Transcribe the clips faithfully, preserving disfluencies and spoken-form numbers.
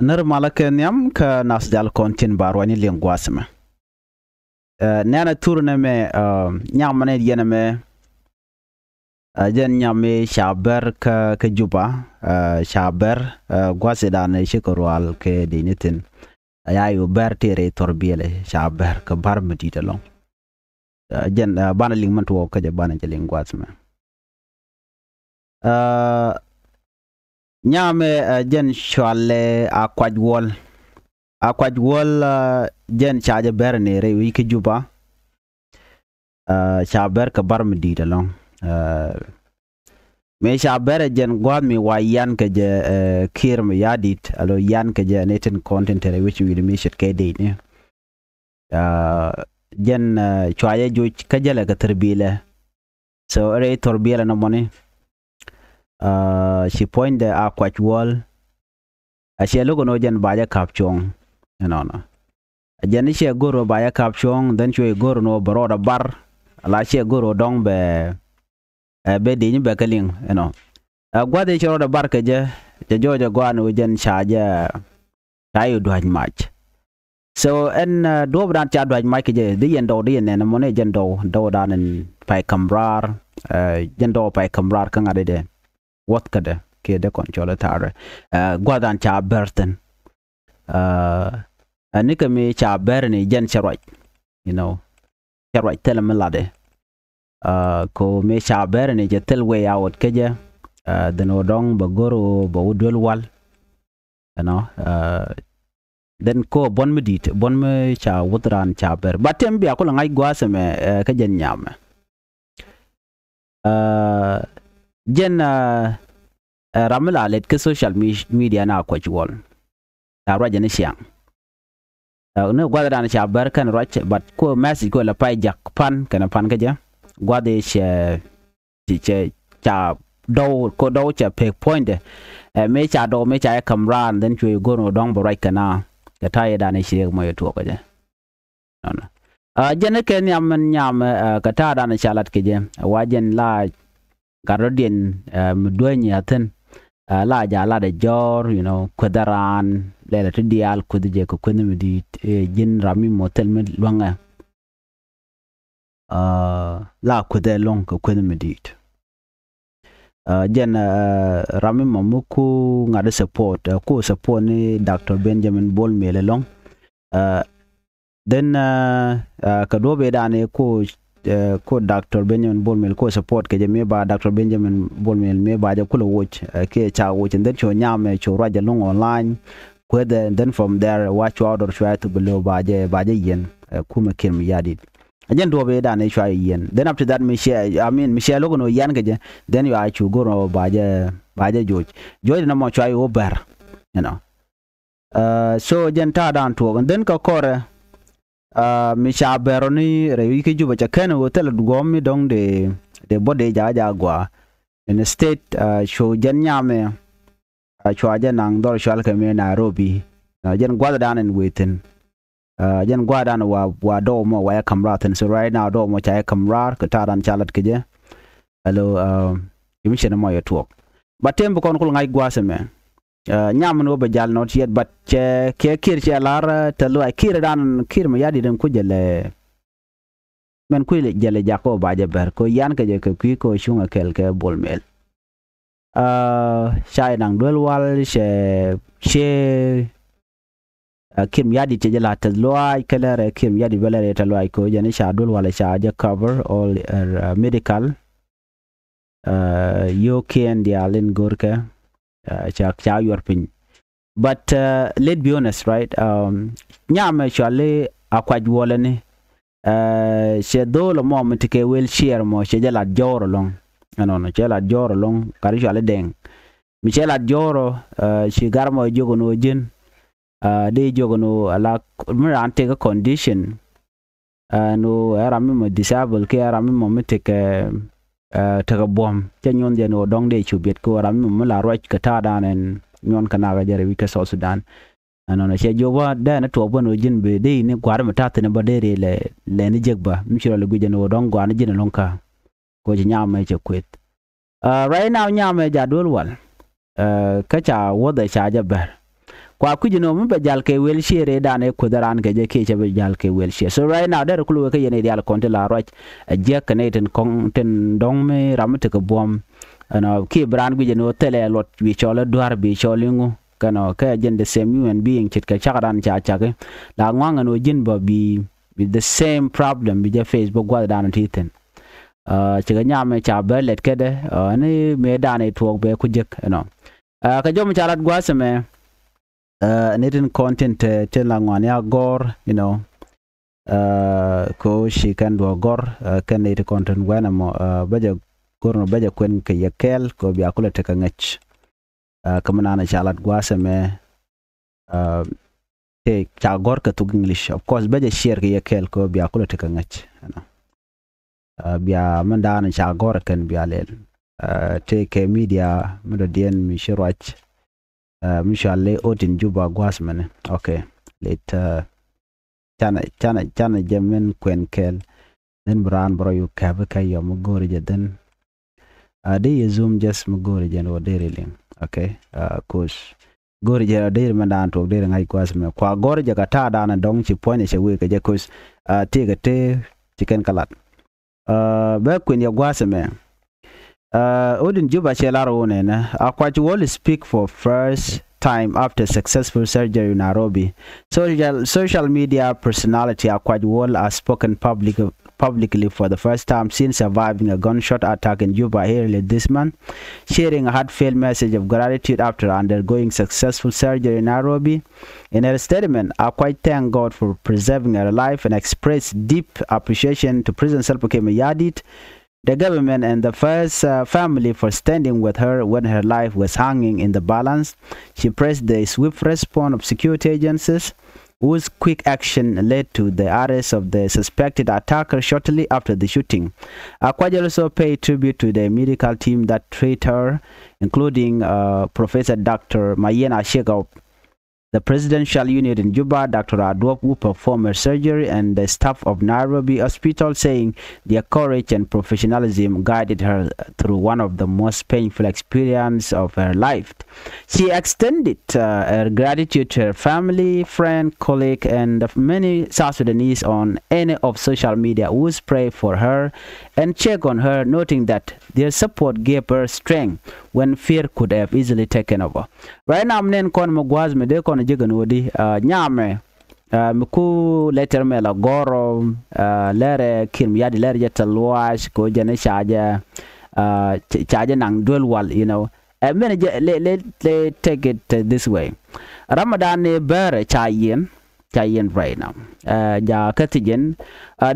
Nir malä kɛ nhiam kä nath jal kɔn tin ba ruany liŋ gua̱a̱th mɛ. Ɛ, nɛnɛ thur nɛ mɛ, ɛ, nyam mɛ nɛ yɛn mɛ. Ɛ, jɛn nyam mɛ ca bɛr kä, kä Juba, ɛ, ca bɛr, ɛ, gua̱a̱th idan ci kɛ rual kɛ dee ni thin. Ɛ, ya yu bɛr tëë rɛy thɔr biɛlɛ ca bɛr kɛ bar mi di̱t ɛlɔ̱ŋ. Ɛ, jɛn, ɛ, banɛ liŋ mɛn tuɔɔk kä jɛ banɛ jɛ liŋ gua̱a̱th mɛ. Ɛ, nyamɛ, ɛ, jɛn cualɛ Akuac Wuɔl. Akuac Wuɔl, ɛ, jɛn ca jɛ bɛr ni rɛy wi̱c kä Juba. Ɛ, ca bɛr kɛ bar mi di̱i̱t ɛlɔ̱ŋ. Ɛ, mëë ca bɛr ɛ jɛn gua̱a̱th mi wa yan kɛ jɛ, ɛ, Kiir Mayardit, alo yan kɛ jɛ ni tin kɔn tin te rɛy wi̱c wi̱i̱dɛ mi ce̱tkɛ dec ni. Ɛ, jɛn, ɛ, cua jɛ joc kä jälɛ kɛ thir biɛlɛ. So rɛy thɔr biɛlɛ nɔmɔni, ɛ, ci puɔ̱nydɛ Akuac Wuɔl. A ciɛ lo̱k ɛn ɣöö jɛn ba jɛ ka̱p cuɔ̱ŋ. Ɛnɔnɔ. A jɛn i̱ ciɛ go̱r ɣöö ba jɛ ka̱p cuɔ̱ŋ, then cuɛ go̱r ɛn ɣöö bɛ rɔɔdɛ bar. Ala ciɛ go̱r ɣöö dɔ̱ŋ bɛ, ɛ, bɛ dec ni bɛ kɛ liŋ, you know. Ɛ, gua̱th i̱ ci rɔɔdɛ bar kɛ jɛ, jɛ jɔɔc ɛ gɔaa ɛn ɣöö jɛn ca jɛ, ca jɛ dua̱c mac. So ɛn, ɛ, duɔ̱ɔ̱p dan ca dua̱c mac kɛ jɛ, di yɛn dɔw, di yɛn nɛn mɔni jɛn dɔw, dɔw dan ɛn pay ka̱m raar, ɛ, jɛn dɔw pay ka̱m raar kä ŋa̱t idɛ. Wuɔth kädɛ kiɛ dee kɔn cɔl i̱ ta̱a̱rɛ. Ɛ, gua̱th dan ca bɛr thi̱n. Ɛ, ɛn ni kɛ mi ca bɛr ni jɛn cɛ ruac, you know, cɛ ruac thilɛ mi latdɛ. Ɛ, ko mi ca bɛr ni cɛ thil way out kä jɛ. Ɛ, then ɣöö dɔ̱ŋ bɛ go̱r ɣöö bɛ wä duel wal. You know, ɛ, then ko buɔ̱n mi di̱i̱t, buɔ̱n mi ca wuth raan ca bɛr. Ba tɛm bia kulɛ ŋa̱c gua̱a̱th ɛmɛ, ɛ, kä jɛn nyamɛ. Ɛ, jɛn, ɛ, ɛ, ram mi la lɛt kä social me-, media na Akuac Wuɔl. La ruac jɛ ni ciaŋ. Ɛ, ni gua̱th dan ca bɛr kɛn ruac, but ko message ko la pay jak pan, kɛn pan kä jɛ. Gua̱th i̱ cɛ, cɛ, cɛ, ca dɔw, ko dɔw cɛ pek puɔ̱nydɛ. Ɛ, mëë ca dɔw, mëë ca jɛ ka̱m raar, then cuɛ go̱r ɣöö dɔ̱ŋ bɛ ruac kɛ na. Kɛ ta̱a̱ yɛ dan i̱ ci riɛk mɔ yɛ tuɔɔk kä jɛ. Nɔnɔ. Ɛ, jɛn kɛ nhiam mɛn nyam, ɛ, kɛ ta̱a̱ dan ca lat kɛ jɛ. Ɛ, wa jɛn la gat rɔ̱diɛn, ɛ, mi duäny a thi̱n. Ɛ, la ja lat ɛ jɔ̱ɔ̱r, you know, kueth ɛ raan, lɛlɛ ti diaal kueth jɛ kɛ kueth mi di̱i̱t, ɛ, ji̱n ram mi mɔ thil mi luäŋɛ. Ɛ, la kueth ɛ lɔ̱ŋ kɛ kueth mi di̱i̱t. Ɛ, jɛn, ɛ, ram mi mɔ mi ku ŋa̱t support, ɛ, ku support ni Doctor Benjamin Bol Mel ɛlɔ̱ŋ. Ɛ, then, ɛ, ɛ, kɛ duɔ̱ɔ̱p ëë dan ëë ku, ɛ, ku Doctor Benjamin Bol Mel ku support kɛ jɛ mi ba Doctor Benjamin Bol Mel mi ba jɛ kulɛ woc, ɛ, kiɛ ca woc, and then cu nyamɛ cu ruac ɛlɔ̱ŋ online. Kueth ɛ, and then from there wa cua dɔr cua thuk bi lo̱o̱ ba jɛ, ba jɛ yiɛn, ɛ, kumɛ Kiir Mayardit. A jɛn duɔ̱ɔ̱p ëë dan ëë cua yiɛn. Then after that mi ciɛ, I mean, mi ciɛ lo̱k ɛn ɣöö yian kɛ jɛ. Then yua cu go̱r ɛn ɣöö ba jɛ, ba jɛ joc. Joc ɛn ɛmɔ cua yɛ wä bɛr, you know. Ɛ, so jɛn ta̱a̱ dan tuɔɔk. And then kɛ kɔrɛ, ɛ, mi ca bɛr ɔ ni rɛy wi̱c kä Juba cɛ kɛn ɣöö thilɛ guɔ̱m mi dɔ̱ŋ dee, dee bɔ dee jakä jakä gɔaa. Instead, ɛ, cu jɛn nyamɛ, ɛ, cua jɛ naŋ dhɔr cual kɛ mi Nairobi. Ɛ, jɛn gua̱th dan in wee thi̱n. Ɛ, jɛn gua̱a̱r dan wa, wa dɔw mɔ wa yɛ ka̱m raar thi̱n. So right now dɔw mɔ ca yɛ ka̱m raar kɛ ta̱a̱ dan ca lat kɛ jɛ. Hello, ɛ, commission mɔ yɛ tuɔɔk. But tɛm bi kɔn kul ŋa̱c gua̱a̱th ɛmɛ. Ɛ, nyam ni wä bɛ jal not yet, but cɛ kɛ Kiir cɛ lar, ɛ, te luaac Kiir dan, Kiir Mayardit in ku jɛ lɛ. Mɛn ku jɛ lɛ jak kɔ ba jɛ bɛr kɔ yan kɛ jɛ kɛ kui̱ kɔ cuŋ ɛ kɛl kɛ Bol Mel. Ɛ, ca yɛ naŋ duel wal cɛ, cɛ, ɛ, Kiir Mayardit cɛ jɛ la tɛth luaac, kɛ lɛrɛ Kiir Mayardit bɛ lɛrɛ tɛth luaac kɛ jɛ ni ca duel wal ca jɛ cover all, ɛ, medical, ɛ, yio̱o̱kiɛn diaal in go̱rkɛ, ɛ, ca, ca yuɔr piny. But, ɛ, let be honest, right? Um, nyamɛ cuali Akuac Wuɔlɛ ni, ɛ, cɛ dho̱o̱l mɔ mi ti kɛ wheelchair mɔ cɛ jɛ lat jɔɔr ɛlɔ̱ŋ. Ɛnɔnɔ cɛ lat jɔɔr ɛlɔ̱ŋ, kari cuali Dɛŋ. Mi cɛ lat jɔɔr ɔ, ɛ, ci gar mɔ jiök ɛn ɣöö ji̱n, ɛ, dee jiök ɛn ɣöö ala mi raan tekɛ condition, ɛ, ɛn ɣöö ɛ ram mi mɔ disable kiɛ ɛ ram mi mɔ mi tekɛ, ɛ, tekɛ buɔ̱m. Cɛ nyuɔ̱n jɛ ɛn ɣöö dɔ̱ŋ dee cu biɛt kɛ ɣöö ram mi mɔ mi la ruac kɛ ta̱a̱ dan ɛn nyuɔ̱n kɛ nak ɛ jɛ rɛy wi̱c kɛ South Sudan. Ɛnɔnɔ cɛ jiök bä dee ni tuɔɔk bä ɛn ɣöö ji̱n bi dee ni gua̱a̱r mi ta̱a̱ thi̱n bä dee rɛy lɛ, lɛ ni jek bä. Mi ci rɔ lɛ guic ɛn ɣöö dɔ̱ŋ gua̱a̱r ni ji̱n ɛlɔ̱ŋ kä. Kɛ ɣöö ci nyamɛ cɛ kueth. Ɛ, right now nyamɛ ja duel wal. Ɛ, kä ca wuɔth ɛ ca jɛ bɛr. Kua kui̱c inɔ mi bɛ jal kɛ wheelchair ëë dan ëë kuoth ɛ raan kɛ jɛ kiɛ cɛ bɛ jal kɛ wheelchair. So right now derɛ kul wek kä yɛn ëë diaal kɔn ti la ruac ɛ jiɛk kɛn ëë tin kɔŋ tin dɔ̱ŋ mi ram mi tekɛ buɔ̱m. Ɛnɔ kiɛ bi raan guic ɛn ɣöö thilɛ luɔt bi cɔl ɛ dua̱r bi cɔl iŋu kɛnɔ kɛ jɛn the same human being ce̱tkɛ cak raan ca caki. La ŋua̱ŋ ɛn ɣöö ji̱n bä bi bi the same problem bi jɛ face bä gua̱th dan ti thi̱n. Cikɛ nyam ca bɛ lɛt kädɛ ni mëë dan i̱ tuɔɔk bɛ ku jek ɛnɔ. Kɛ jɔm ca lat gua̱a̱th ɛmɛ ni tin kɔn tin te tin la ŋuan ya gɔr, you know. Ko ci kɛn duɔ gɔr kɛn ni ti kɔn tin wɛn ɛmɔ bä jɛ gɔr nɔ bä jɛ kuɛn kɛ yɛ kɛɛl ko bia kulɛ tekɛ ŋäc. Kä mi naan ca lat gua̱a̱th ɛmɛ tëë ca gɔ̱r kɛ thuk English. Of course bä jɛ share kɛ yɛ kɛɛl kɛ bia kulɛ tekɛ ŋäc. Bia mi naan ca gɔ̱r kɛn bia lɛl tëë kɛ media mi dɔ̱diɛn mi ci ruac mi cɔal i̱ Odin Juba gua̱a̱th mɛni. Okay. Lit canɛ canɛ canɛ jɛ min kuɛn kɛɛl. Dhin bi raan bä rɔ yuk kɛp ikä yɔm mi go̱o̱ri jɛ dhin. Di yɛ Zoom just mi go̱o̱ri jɛ ni wä deri liŋ. Okay. Kus go̱o̱ri jɛ deri mɛ daan tuɔk deri ŋa̱c gua̱a̱th mɛ kua gɔ̱r jɛ ka ta̱a̱ daan dɔ̱ŋ ci puɔ̱ny cɛ wek kɛ jɛ kus ti kɛ ti ci kɛn kä lat. Bɛ kui̱n yɛ gua̱a̱th mɛ. Odin Juba cɛ lar wun ɛnɛ Akuac Wol speak for first time after successful surgery in Nairobi. Social, social media personality Akuac Wol has spoken public, publicly for the first time since surviving a gunshot attack in Juba early this month, sharing a heartfelt message of gratitude after undergoing successful surgery in Nairobi. In her statement, Akuac thanked God for preserving her life and expressed deep appreciation to President Salva Kiir Mayardit, the government and the first uh, family for standing with her when her life was hanging in the balance. She praised the swift response of security agencies, whose quick action led to the arrest of the suspected attacker shortly after the shooting. Akuac also paid tribute to the medical team that treated her, including uh, Professor Doctor Mayen Ashegov, the Presidential Unit in Juba, Doctor Aduop, who performed her surgery, and the staff of Nairobi Hospital, saying their courage and professionalism guided her through one of the most painful experiences of her life. She extended uh, her gratitude to her family, friend, colleague, and the many South Sudanese on any of social media who pray for her and check on her, noting that their support gave her strength when fear could have easily taken over. Right now, mi nɛn kɔn mi gua̱a̱th mi dee kɔn ji̱ kɛn wä di nyamɛ mi ku letter mɛ la gɔrɔ lɛrɛ Kiir Mayardit lɛrɛ jɛ te luaac ko jɛn ca jɛ ca jɛ naŋ duel wal, you know. Ɛ mɛn jɛ le le le take it this way. Ramadan ni bɛrɛ ca yiɛn ca yiɛn right now. Ja kä thiec jɛn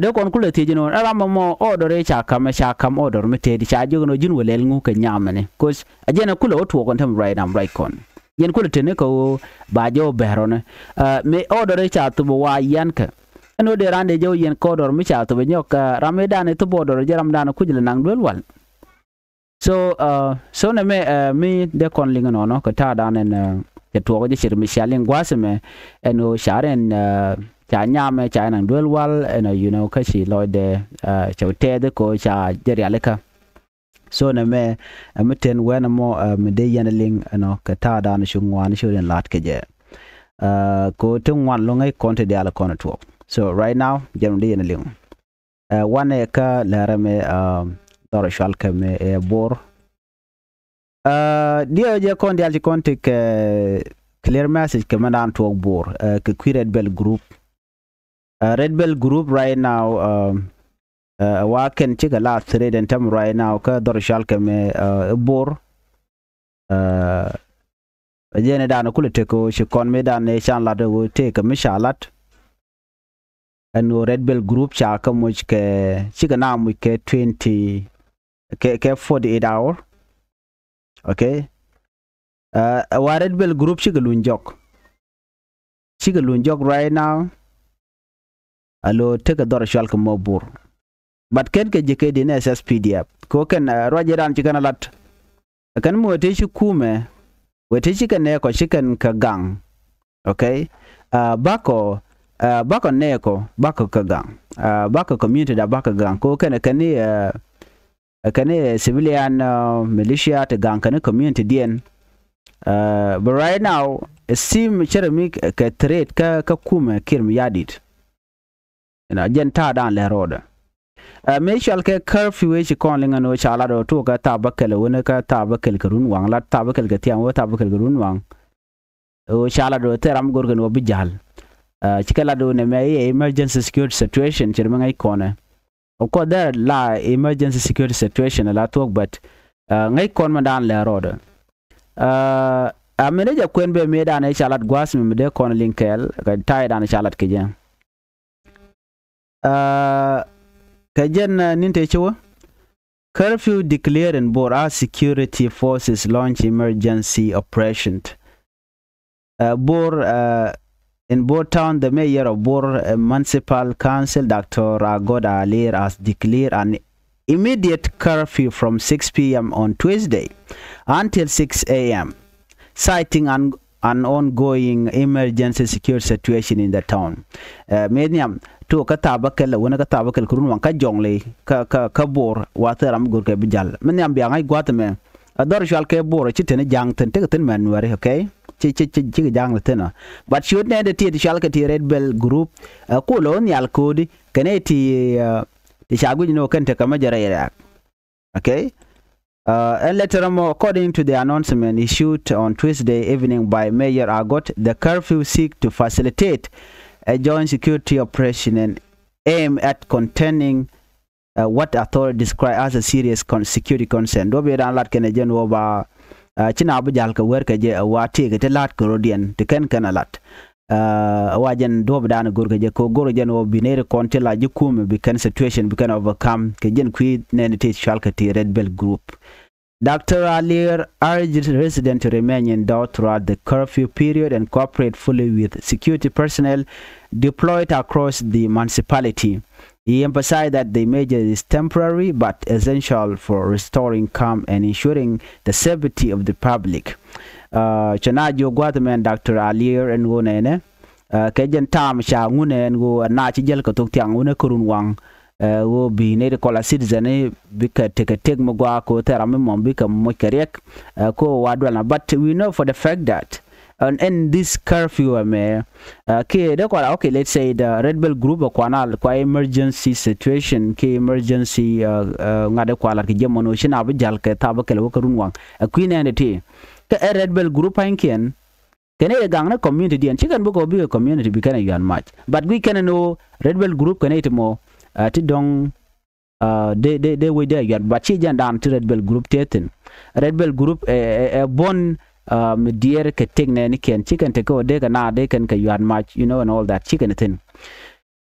dee kɔn kulɛ thiec jɛn ɣän ɛ ram mɔ order ca kam ɛ ca kam order mi tëëdi ca jiök ni ji̱n wä lɛl ŋu kɛ nyamɛni, 'cause a jɛn ɛ kulɛ wä tuɔɔk kɔn täm right now right kɔn. Yɛn kulɛ teni kɛ ɣöö ba jɛ wä bɛr ɣɔni mi order ca thop wa yian kɛ ɛn ɣöö dee raan dee jɛ wä yiɛn kɛ order mi ca thop nyɔk ram mi dan ɛ thop order jɛ ram dan kuc lɛ naŋ duel wal. So uh, so nɛ mɛ uh, mi dee kɔn liŋ nɔnɔ kɛ ta̱a̱ dan ɛn uh, cɛ tuɔɔk jɛ cir mi cia liŋ gua̱a̱th mɛ ɛn ɣöö car ɛn uh, ca nyamɛ ca ɛn aŋ duel wal ɛn uh, you know, kä ci lɔcdɛ uh, cɛ tɛth ko ca jɛ rialikä. So nɛ mɛ uh, mi ten wɛn mɔ uh, mi dee yɛn liŋ ɛn uh, kɛ ta̱a̱ dan cu ŋuan cu riɛn la̱t kɛ jɛ uh, ko ti ŋuan loŋ ɛ kɔn ti dial kɔn tuɔɔk. So right now jɛn mi dee yɛn liŋ. Ɛ wanɛ kä lɛrɛ mɛ dhɔr cual kɛ mɛ ɛ bor. Diɛ jɛ kɔn dial ci kɔn ti kɛ clear message kɛ mɛ dan tuɔk bor kɛ kui̱ Red Belt group. Red Belt group right now ɛ wa kɛn cikɛ la thread ɛn tɛm right now kä dhɔr cual kɛ mɛ ɛ bor. Ɛ jɛn ɛ dan kulɛ tek ɣöö ci kɔn mi dan ɛ can lat ɣöö tëëkɛ mi ca lat. Ɛn ɣöö Red Belt group ca kä muc kɛ cikɛ na muc kɛ twenty kɛ kɛ forty eight hour. Okay. Ɛ wa Red Belt group cikɛ luny jɔk. Cikɛ luny jɔk right now. A lo tekɛ dhɔr cual kɛ mɔ bur. But kɛn kɛ ji̱ kɛ din S S P D F kɛ kɛn ruac iran ci kɛn a lat. Kɛn mi wee ti ci kumɛ wee ti ci kɛ nɛɛkɔ ci kɛn kɛ gaŋ. Okay. Bakɔ bakɔ nɛɛkɔ bakɔ kɛ gaŋ. Bakɔ community da bakɔ gaŋ kɛ kɛn kɛn ni kɛn ni civilian militia ti gaŋ kɛn ni community diɛn. But right now ɛ sim cɛ rɛ mi kɛ threat kä kä kumɛ Kiir Mayardit. Inɔ jɛn ta̱a̱ dan lɛ rɔɔdɛ. Ɛ mëë cɔal kɛ curfew ëë ci kɔn liŋ ɛn ɣöö ca lat ɣöö tuɔɔk kä thaap bäkɛl ɛ wänä kä thaap bäkɛl kɛ run waŋ, lat thaap bäkɛl kɛ thiaŋ wä thaap bäkɛl kɛ run waŋ. Ɣöö ca lat ɣöö thil ram mi go̱rkɛ ni ɣöö bi ja̱l. Ɛ ci kɛ lat ɣöö nɛmɛ i̱ ɛ emergency security situation ci ri mi ŋäc kɔnɛ. Of course there la emergency security situation la thuɔ̱k, but ɛ ŋäc kɔn mi dan lɛ rɔɔdɛ. Ɛ a minɛ jɛ kuɛn bɛ mëë dan ëë ca lat gua̱a̱th mi mi dee kɔn liŋ kɛɛl kɛ ta̱a̱ dan ca lat kɛ jɛ. Ɛ kɛ jɛn ɛ ni̱n tëë ci wä. Curfew declared in Bor as security forces launch emergency operation. Ɛ Bor, ɛ in Bor town, the mayor of Bor ɛ Municipal Council, Doctor Agot Alier, has declared an immediate curfew from six p.m. on Tuesday until six a.m., citing an an ongoing emergency security situation in the town. Ɛ mëë nhiam tuɔɔk kä thaap bäkɛl ɛ wänä kä thaap bäkɛl kɛ run waŋ kä Jɔŋlei kä kä kä Bor, wa thil ram mi go̱rkɛ bi ja̱l. Mi nhiam bia ŋa̱c gua̱th ɛmɛ. Ɛ dhɔr cɔal kɛ Bor ɛ ci teni ja̱ŋ thi̱n, tekɛ thi̱n mɛn Nuɛri, okay? Ci ci ci ci ja̱ŋ thi̱n ɔ. But ciöt nɛɛn de ti ti cɔal kɛ ti Red Belt Group ɛ kulɛ wä nhial ko̱di kɛn ɛ ti ɛ ti ca guic ni wä kɛn tekɛ mɛ jɛ rɛy rɛ̈ɛ̈k. Okay. Uh, and later on, according to the announcement issued on Tuesday evening by Mayor Agot, the curfew seek to facilitate a joint security operation and aim at containing uh, what authorities describe as a serious con security concern. Duɔ̱p yɛ dan lat kɛn ɛ jɛn wä ba uh, ci na bi jal kɛ wär kɛ jɛ uh, wa tëëkɛ ti la̱t kɛ rɔ̱diɛn ti kɛn kɛn a lat. Ɛ wa jɛn duɔ̱ɔ̱p dan go̱rkɛ jɛ kɛ go̱r jɛn wä bi nɛy ri kɔn ti la ji̱ kumɛ bi kɛn situation bi kɛn overcome kɛ jɛn kui̱ nɛn ti cɔal kɛ ti Red Belt Group. Doctor Alier urged residents to remain indoor throughout the curfew period and cooperate fully with security personnel deployed across the municipality. He emphasized that the measure is temporary but essential for restoring calm and ensuring the safety of the public. Cɛ na jiök gua̱a̱th mɛn Doctor Alier ɛn ɣöö nɛnɛ kɛ jɛn ta̱a̱m ca ŋun ɛn ɣöö ɛn na ci jäl kɛ thok thiaŋ wun ɛ kärun waŋ ɣöö bi nɛy ti kɔl a citizen i̱ bikɛ tekɛ tek mi gua̱a̱k kɛ ɣöö thɛɛr ram mi mɔm bikɛ moc kɛ riɛk. Kɛ ɣöö wa dual na, but we know for the fact that ɛn ɛn this curfew ɛmɛ kiɛ dee kɔn a, okay, let's say the Red Belt Group ɛ kuan a kua emergency situation kiɛ emergency ŋa̱t ɛ kua lat kɛ jɛ mɔn ɣöö ci na bi ja̱l kɛ thaap bä kɛl wä kärun waŋ ɛ kui̱ nɛɛn ɛ ti. Kɛ ɛ Red Belt Group pa̱nykiɛn kɛn ɛ gaŋ ni community diɛn ci kɛn bi kɔ bikɛ community bi kɛn ɛ yuan mac, but guic kɛn ɛn ɣöö Red Belt Group kɛn ɛ ti mɔ ti dɔ̱ŋ dee dee dee wec dee yuat, but ci jɛn dan ti Red Belt Group tëë thi̱n. Red Belt Group ɛ ɛ ɛ buɔ̱n mi diɛɛr kɛ tëk nɛɛnikiɛn ci kɛn tekɛ ɣöö dee kɛ na dee kɛn kɛ yuat mac, you know, and all that ci kɛn thi̱n.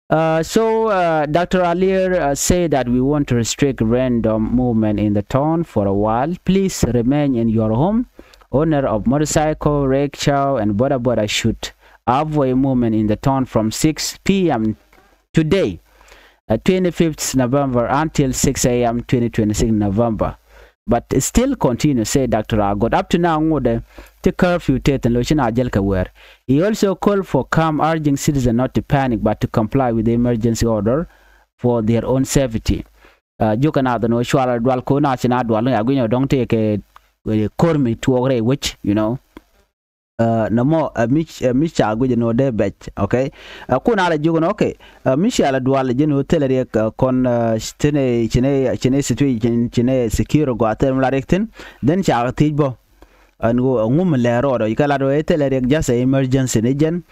Uh, so uh, Doctor Alier uh, say that we want to restrict random movement in the town for a while. Please remain in your home. Owner of motorcycle, rickshaw, and boda boda should avoid movement in the town from six p.m. today, uh, twenty-fifth November, until six a.m. twenty twenty-six November. But still continue, say Doctor Agot. Up to now, ŋotdɛ ti curfew tëë thi̱n lo̱c ci na jäl kɛ wɛɛr. He also called for calm, urging citizens not to panic but to comply with the emergency order for their own safety. Jiökɛ na dhɔn ɣöö cual dual ko̱ na ci na dual ni a gui̱ny ɔ dɔ̱ŋ tëë kɛ ko̱r mi tuɔɔk rɛy wec, you know. Nɔmɔ ɛ mi ca guic ɛn ɣöö dee bɛc, okay. Ɛ kun a lɛ jiök ɛn, okay, ɛ mi cia lɛ dual ji̱n ɣöö thilɛ riɛk kɔn, cinɛ cinɛ cinɛ situation cinɛ secure gɔaa thil mi la riɛk thi̱n. Then ca thiec bä ɛn ɣöö ɛŋu mi lɛ rɔɔdɛ, kɛ lat ɣöö ɛ thilɛ riɛk, just ɛ emergency ni jɛn.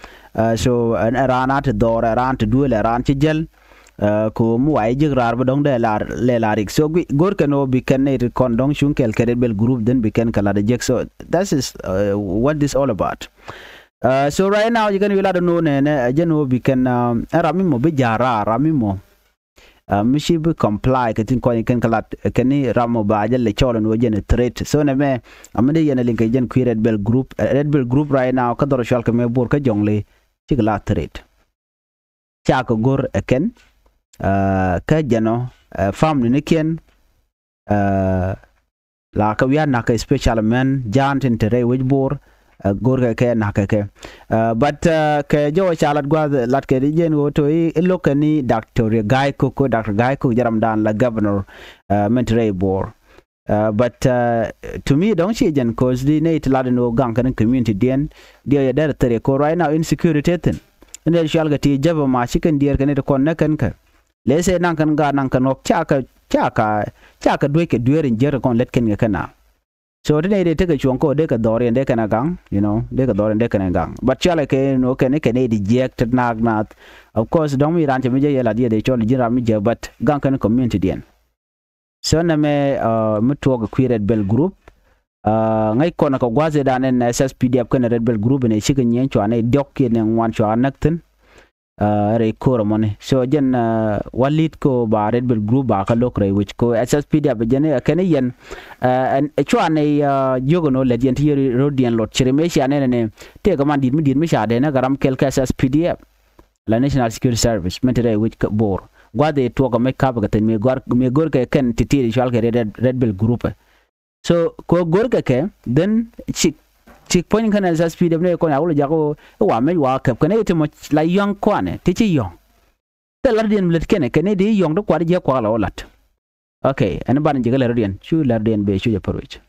So ɛ raan a ti dhɔr, ɛ raan ti duëël, ɛ raan ci jäl. Kɛ ɣöö mi wa ji̱ ji̱k raar bä dɔ̱ŋ dee lar lɛ lar rik. So go̱rkɛn ɣöö bi kɛn nɛy ti kɔn dɔ̱ŋ cuŋ kɛɛl kɛ Red Belt Group, then bi kɛn kɛ lat ɛ jiäk. So that is what this all about. So right now ji̱ kɛn wi̱i̱ lat ɛn ɣöö nɛnɛ ɛ jɛn ɣöö bi kɛn ɛ ram mi mɔ bi ja̱a̱r raar, ram mi mɔ mi ci bi comply kɛ thi̱n kɔn kɛn kɛ lat kɛn ni ram mɔ ba jɛ lɛ cɔɔl ɛn ɣöö jɛn ɛ threat. So nɛmɛ a mi dee yɛn ɛ liŋ kɛ jɛn kui̱ Red Belt Group. Red Belt Group right now kä dhɔr cual kɛ mɛ Bor kä Jɔŋli cikɛ la threat. Cakɛ go̱r ɛ kɛn kä jɛn ɔ family nikiɛn la kɛ wi̱i̱ a na̱kɛ special mɛn ja̱a̱n tin te rɛy wec Bor. Go̱rkɛ kɛ na̱kɛ kɛ but kɛ jɔwä ca lat gua̱a̱th lat kɛ di jɛn ɣöö to i̱ lo̱kɛ ni Doctor Gai Kok, Doctor Gai Kok jɛ ramdan la governor mɛn te rɛy Bor. Uh, but uh, to me dɔ̱ŋ ci jɛn, cause di nɛy ti lat in ɣöö gaŋ kɛn community diɛn diɛ yɛ dɛr thɛr yɛ ko right now insecurity thi̱n. Nɛy ti cual kɛ ti jäpɛ ma ci kɛn diɛɛr kɛn nɛy ti kɔn näk kɛn kɛ. Lɛ sɛ naŋ kɛn gaat naŋ kɛn ɣɔk ca kɛ ca kɛ ca kɛ duec kɛ dueer in jiäk ti kɔn lät kɛn kɛ kɛn a. So ti nɛy dee tekɛ cuɔ̱ŋ kä dee kɛ dhɔriɛn dee kɛn a gaŋ, you know, dee kɛ dhɔriɛn dee kɛn a gaŋ. But cual kɛ nɔ kɛn kɛ nɛy di jiɛk ti naak naath. Of course dɔ̱ŋ mi raan cɛ mi jɛ yɛ lat yɛ dee cɔl ji̱n raan mi jɛ, but gaŋ kɛn community diɛn. So nɛmɛ uh, mi tuɔɔk kui̱ Red Belt group. Uh, ŋäc kɔn kɛ gua̱th idan ɛn S S P D F kɛn Red Belt group ɛn ɛ cikɛ nyieny cuanɛ diɔk kiɛ nɛ ŋuan cua näk thi̱n. Uh, rɛy ko̱r ɛmɔni. So jɛn uh, walit ko ba Red Belt group ba kä lo̱k rɛy wi̱c ko S S P D F jɛn ɛ kɛn i̱ yɛn. Uh, ɛn cuanɛ uh, jiök ɛn ɔ lɛt yɛn ti yɛ rot diɛn lot ci ri mëë cia nɛn ɛn ɛ tëëk ɛman di̱t mi di̱t mi ca dee nɛ kɛ ram kɛl kɛ S S P D F. La National Security Service min te rɛy wi̱c Bor. Gua̱th ëë tuɔk ɛmɛ kap kɛ thi̱n mëë gör kɛ kɛn ti ti̱i̱t cual kɛ Red Belt group. So kɛ gör kɛ kɛ then cik cik puɔ̱ny kɛn S S P D F ni kɔn a wul jak ɣöö i̱ wa mec wa kɛp kɛn i̱ ti mɔ la yɔ̱ŋ kuanɛ ti ci yɔ̱ŋ. Thil lat diɛn mi lät kɛnɛ kɛn i̱ di yɔ̱ŋ ti kuat jiɛ kuak la wä lat. Okay, ɛn ban jikä lät rɔ diɛn cu lät rɔ diɛn bee cu jɛ pär wi̱c.